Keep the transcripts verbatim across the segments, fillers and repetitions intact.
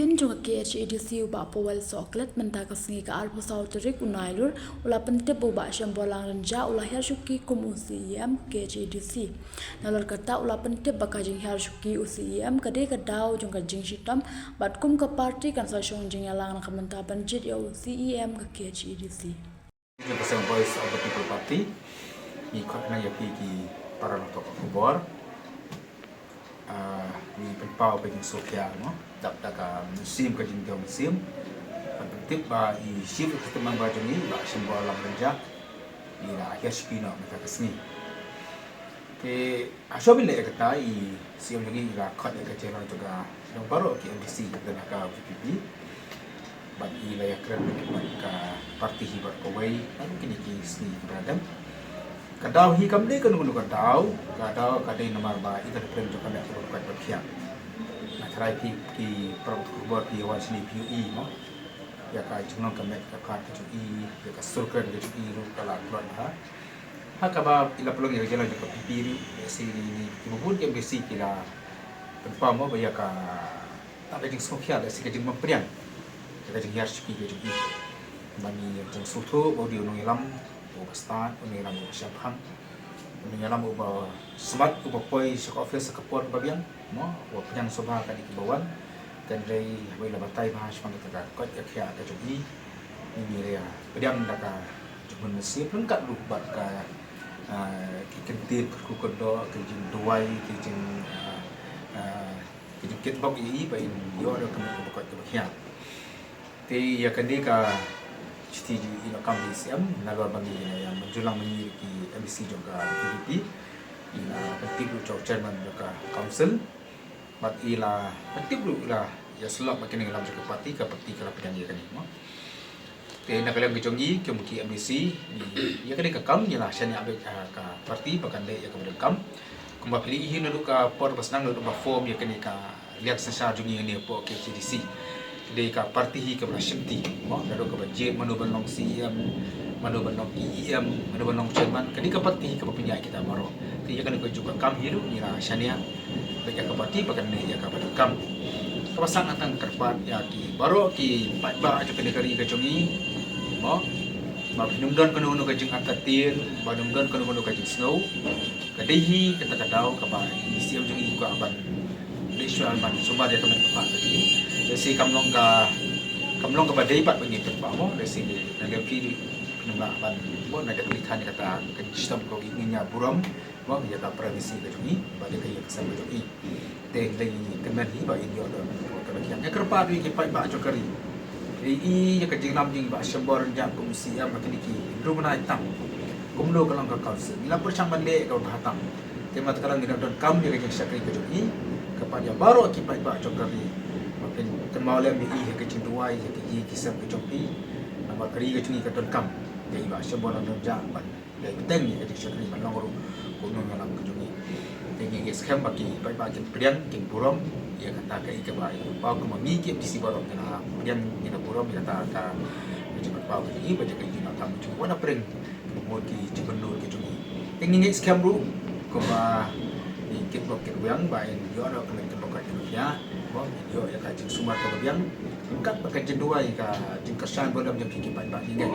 President jong ka K H A D C u Bah Powell Sohkhlet mynta ka sngi ka arphew saw tarik u Nailur u la pyntip ba u Bah Shemborlang Rynjah u la hiar shuki kum u C E M ka K H A D C. Nalor kata u la pyntip ba ka jinghiar shuki u C E M ka dei ka daw jong ka jingshitom bad kum ka party kan sa shong jingïalang na ka bynta ban jied ïa u C E M ka K H A D C. Jong ka seng Voice of the People Party, ngi khot nang ïa phi ki para nongthoh khubor. Ah, ngi pynpaw ka jingsngewkhia mo, dap da ka mynsiem ka jingdew mynsiem. Ban pyntip ba i Chief Executive Member jong ngi, Bah Shemborlang Rynjah, i la hiar shuki noh mynta ka sngi. Te ha shwa ban leh ïa kata i C E M jong ngi i la khot ïa ka jingïalang jong ka, jong baroh ki M D C kaba don ha ka V P P. Bad i la ïakren bad ka party hi baroh kawei ha kine ki sngi kiba la dep. Ka daw hi kam dei kano kano ka daw, ka daw ka dei namar ba i don ka pyrthei jong ka met kaba koit ba khiah. Nga tharai phi ki para nongthoh khubor phi wan shane phi ïohi mo, ïa ka jinglong ka met ka khmat ka jong i, ïa ka sur kren ka jong i ruh ka la tlot ha. Ha kaba i la pynlong ïa ka jingïalang jong ka V P P ruh, ïa si ni ni kiba bun ki M D C ki la pynpaw mo ba ïa ka, ta ka jingsngewkhia, ïa si ka jingbym pdiang, ïa ka jinghiar shuki ka jong i. Ba ngi ïa jingsngewthuh ba u dei u nongïalam uba stad, u nongïalam uba shemphang, u nongïalam uba smat, uba poi sha ka office ha ka por kaba biang mo, uba pdiang sngewbha ka dei kaba wan. Hynrei haba i la batai bha shaphang kata ka koit ka khiah ka jong i, ngi la ïa pdiang da ka jingmut mynsiem ryngkat ruh bad ka, ah, ki kyntien kyrkhu kyrdoh, ki jingduwai, ki jing, ah, ah, ki jingkitbok ïa i ba in ïoh da ka met kaba koit kaba khiah. Te ïa kane ka shithi jong i la kam da i C E M nalor ba ngi la ïa mynjur lang ma ngi ki M D C jong ka V P P. I la pyntip ruh sha u chairman jong ka council. Bad i la pyntip ruh, i la ïa sylloh ba ki nongïalam jong ka party, ka party ka la pdiang ïa kane mo. Te na ka liang ka jong ngi kum ki M D C, ngi, ïa kane ka kam ngi la shaniah beit ha ka party ba kan leh ïa kaba donkam. Kumba phi la ïohi naduh ka por ba sdang, naduh ba form ïa kane ka liang synshar jong ngi hangne hapoh K H A D C. Dei ka party hi kaba la shimti mo, naduh kaba jied mano ban long C E M, mano ban long E E M, mano ban long chairman, ka dei ka party hi kaba pynïaid kita baroh. Te ïa kane ka juh ka kam hi ruh ngi la shaniah beit ïa ka party ba kan leh ïa kaba donkam. Kaba sdang, nga tang kyrpad ïa ki baroh ki paidbah jong kane ka ri ka jong ngi mo, ba phin ym don kano kano ka jingartatien, ba phin ym don kano kano ka jingsngew. Ka dei hi kata ka daw kaba i C E M jong ngi i kwah ban leh shuwa ban sumar ïa ka met ka phad ka jong ngi. Lehse kam long ka, kam long kaba dei pat ba ngi pynpaw mo, lehse na liang phi ruh phin ym lah ban mo, na ka, phi than ïa kata ka jingshitom, ko ngi, ngin ïa burom mo ïa ka privacy ka jong ngi bad ïa ka, ïa ka sem ka jong ngi. Te hynrei ngi kyrmen hi ba in ïoh da ka, ka, ka, ka kyrpad ïa ki paidbah jong ka ri. Ïa, ïa ka jingïalam jong i Bah Shemborlang Rynjah kum C E M ha kine ki hynriew bnai tam, kumno ka long ka council, ngi la pyrshang ban leh kaba bha tam. Te mynta ka dang ngi dang donkam ïa ka jingshakri ka jong i. Kyrpad ïa baroh ki paidbah jong ka ri ba phin kynmaw lem ïa i ha ka jingduwai, ha ki ïing ki sem ka jong phi. Namar ka ri ka jong ngi ka donkam ïa i Bah Shemborlang Rynjah ban dei bteng ïa ka jingshakri ban long ruh kum u nongïalam ka jong i. Te ngi ngeit skhem ba ki paidbah kin pdiang, kin burom ïa kata kaei kaba i pynpaw, kumba ngi ki M D C baroh ngin ïa pdiang, ngin ïa burom ïa kata ka, ka jingpynpaw ka jong i bad ïa ka jingïalam ka jong i wat hapdeng ka mut ki jingmynnud ka jong i. Te ngi ngeit skhem ruh kumba i kitbok kitweng ba in ïoh da ka met kaba koit kaba khiah, ba in ïoh ïa ka jingsumar kaba biang. Kat ba ka jingduwai, ka jingkyrshan burom jong ki, ki paidbah, ngi ngeit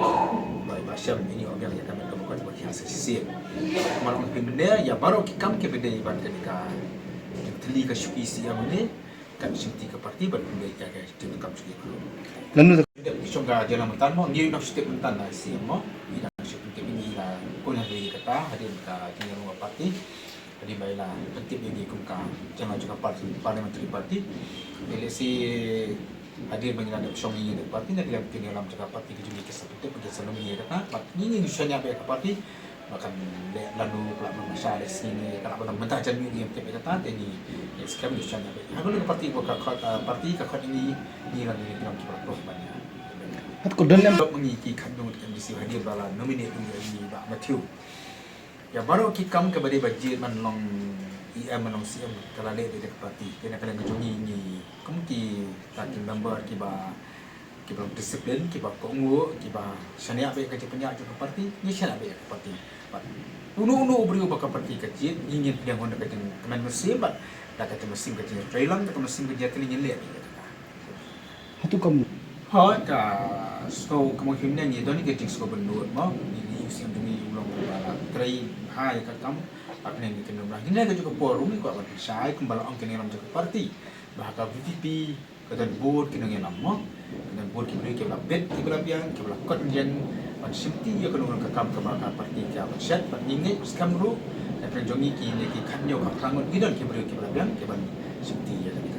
ba i Bah Shem in ïoh biang ïa ka met kaba koit kaba khiah sa shisien. Kumba long phi mynne, ïa baroh ki kam kiba dei ban kane ka jingtylli ka shuki C E M ne, kan shimti ka party ban pynbeit ïa ka jingdonkam shuki. Lano da dep ki shong ka jingïalang mynta mo, ngi nang shu tip mynta na C E M mo, ngi nang shu tip, ngi la kynnoh ïa kata hadien ka jingïalang ka party. Hadien ba i la pyntip ïa ngi kum ka jingïalang jong ka par-, parliamentary party. Te lehse hadien ba ngi la dep shong ïa ka party, na ka liang ki nongïalam jong ka party ka jong ngi ki sa pyntip, ki sa lum ïa kata. Bad ngi, ngi shaniah beit ïa ka party ba kan leh lano, ka lah ban marshah da sngi ne, ka lah ban long mynta jan ngi, ngi pyntip ïa kata. Te ngi, ngi skhem ngi shaniah beit. Ha kano ka party ba ka khot, ah, party ka khot ïa ngi, ngi la, ngi, ngi long kiba la pynlong ban ïa. Hat ko don lem. Ngi ki khadduh M D C hadien ba la nominate ïa ngi Bah Matthew. Ïa baroh ki kam kaba dei ba jied ban long E M, ban long C M, ka la leh da ka party. Te na ka liang ka jong ngi, ngi kum kita ki member kiba, kiba long discipline, kiba kohnguh, kiba shaniah beit ka jingpynïaid jong ka party, ngi shaniah beit ka party. Bad uno uno u briew ba ka party ka jied, ngi ngin pdiang da ka jingkmen mynsiem bad da ka jingmynsiem ka jingïatreilang, da ka mynsiem ka jingïatylli, ngin leh beit ïa kata. Hato kam. Hooid, ka sngewbha ka mong hynne ngi don ki jingsngewbha nud mo. Ngi, ngi u siem jong ngi u long ba la trei ha ïa ka kam. Hapdeng ngi kynmaw ba hynne ka jong ka por ruh ngi kwah ban pynshai kumba la ong ki nongïalam jong ka party ba ha ka VPP ka don bun ki nongïalam mo. Ka don bun ki briew kiba la bit kiba la biang kiba la kot ïeng ban shimti ïa kano kano ka kam kaba ka party ka ban shet, bad ngi ngeit skhem ruh hapdeng jong ngi kine ki khathynñiew khathynriew ngut ngi don ki briew kiba la biang kiban shimti ïa kane